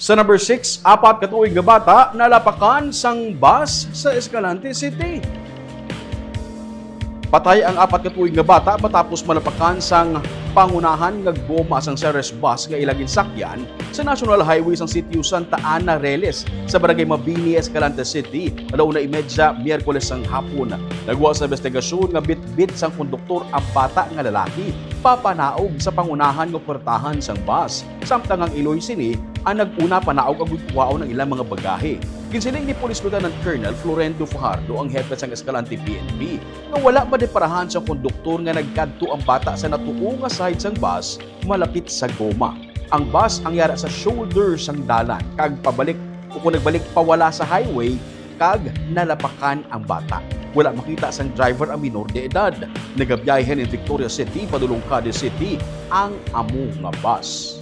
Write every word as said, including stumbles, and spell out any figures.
Sa number six, apat ka tuig nga bata nalapakan sang bus sa Escalante City. Patay ang apat ka tuig nga bata matapos malapakan sang pangunahan nga goma sang Ceres bus nga ila ginsakyan sa National Highway sang sitio Santa Ana, Reles, sa Barangay Mabini, Escalante City, ala una imedya Miyerkules sang hapon. Nagwa sa investigasyon nga bitbit sang konduktor ang bata nga lalaki papanaog sa pangunahan nga puwertahan sang bus, samtang ang iloy sini ang nag-una panaog agud kuhaon ang ilang mga bagahe. Ginsiling ni Police Lieutenant Colonel Florendo Fajardo, ang hepe sang Escalante P N P, nga wala madeparahan sang konduktor nga nagkadto ang bata sa natuo nga side sang bus malapit sa goma. Ang bus ang yara sa shoulder sang dalan kag pabalik o kung nagbalik pawala sa highway kag nalapakan ang bata. Wala makita sang driver ang minor de edad. Nagabiyahe nin Victoria City padulong Cadiz City ang amo nga bus.